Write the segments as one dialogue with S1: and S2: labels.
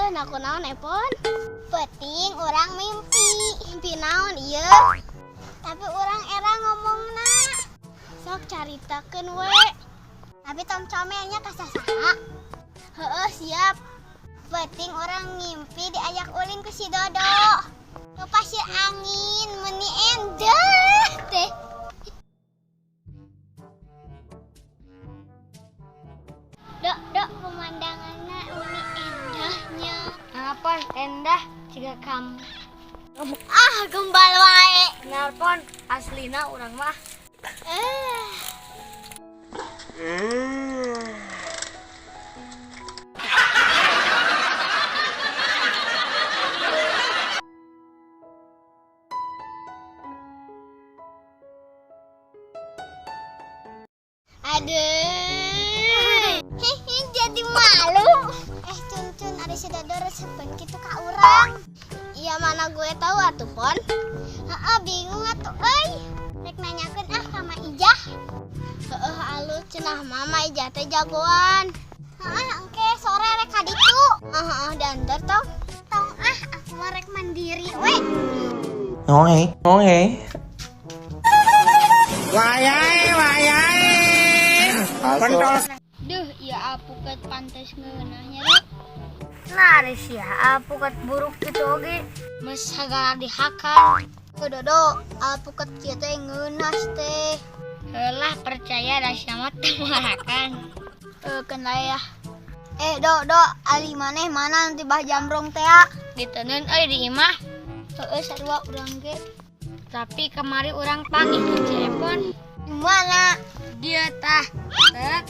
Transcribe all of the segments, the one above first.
S1: Nah kunaon, Epon? Penting urang mimpi. Mimpi naon ieu? Tapi urang era ngomongna. Sok caritakeun we. Tapi tong comelnya ka sasaha. Heeh, siap. Penting urang ngimpi diajak ulin ku si Dodo. Ke pasir angin meni endah teh. Dok, dok, pemandangannya meni endahnya.
S2: Nelpon endah jiga kamu.
S1: Ah, gembal wae.
S2: Nelpon aslina urang mah.
S1: Eh. Aduh, hihi, jadi malu. Eh, Cun Cun, ada si Dodo resepen gitu ka urang. Iya, mana gue tahu atuh, Pon. Heeh, bingung atuh euy. Rek nanyakeun ah ka Ma Ijah. Heeh, alus cenah Mama Ijah teh jagoan. Heeh, engke sore rek ka ditu. Heeh, diantar tong. Tong ah, aku mah rek mandiri we.
S3: Oke, oke.
S4: Wayai, wayai. Pentol.
S1: Duh, ya apuket pantes ngeunahnya, Dok.
S2: Nah, ari sia apukat buruk gitu oge. Geus sagala dihakan.
S1: Ke Dodo, alpukat kieu teh ngeunah teh.
S2: Helah percaya da sia mah teu marakan.
S1: Keun ya. Eh, Dok, Dok, ali maneh mana nanti bah jamrong teh ya?
S2: Diteunun euy di imah.
S1: Heeh, sarua urang ge.
S2: Tapi kemari urang panggih ke Cepon.
S1: Di mana?
S2: Dia tah. Tet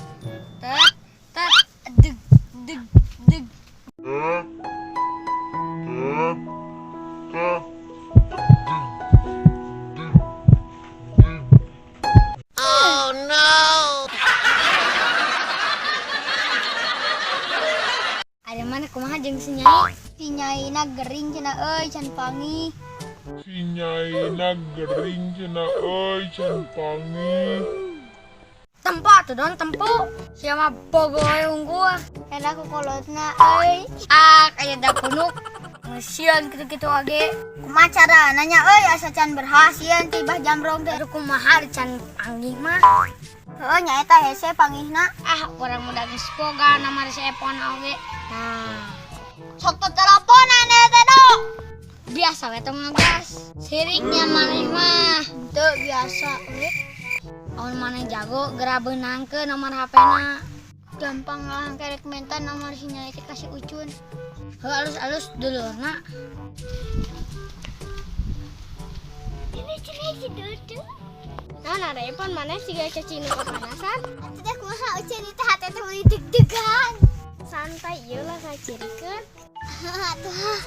S2: tet tet deg deg deg.
S4: Oh no.
S2: Ada mana kumaha jeung si Nyai?
S1: Si Nyaina gering cenah euy, can panggih.
S5: Si Nyaina gering cenah euy, can panggih.
S2: Tempo atuh Don, tempo. Sia mah bogo we unggul.
S1: Era ku kolotna euy.
S2: Ah, kayak da punuk. Ngeusian kitu-kitu oge.
S1: Kumaha cara nanya euy asa can berhasil ti bah jamrong teh.
S2: Aduh kumaha can panggih mah.
S1: Heeh, nyaeta hese panggihna.
S2: Ah, urang muda geus boga nomor si Epon oge. Nah,
S1: Sok teteleponan eta Dok.
S2: biasa we tong ngegas. Siriknya maneh mah.
S1: Teu biasa we.
S2: Amun maneh jago geura beunangkeun nomor HP-na.
S1: Gampang lah kerek menta nomor si Nyai teh kasih Ucun.
S2: Heuh, alus-alus dulurna.
S1: Ini cenah si Dodo.
S2: Nah, nah, Epon maneh siga cacing nu kapanasan.
S1: Atuh teh kumaha Ucun itu hate teh meuli deg-degan.
S2: Santai ieu lah kacirikeun.
S1: Atuh.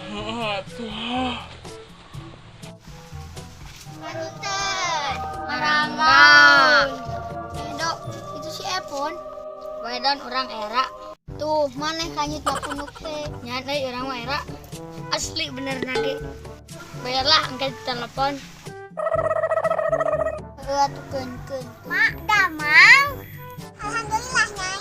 S5: Atuh.
S1: Maruten.
S2: Marangga.
S1: Eh, Dok, itu si Epon.
S2: Wedon urang era.
S1: Tuh, maneh kanyut punuk teh.
S2: Nyan euy urang mah era. Asli bener nage. Bayarlah engke telepon.
S1: Heeh, atuh keun-keun. Mak, damang. Alhamdulillah, Nyai.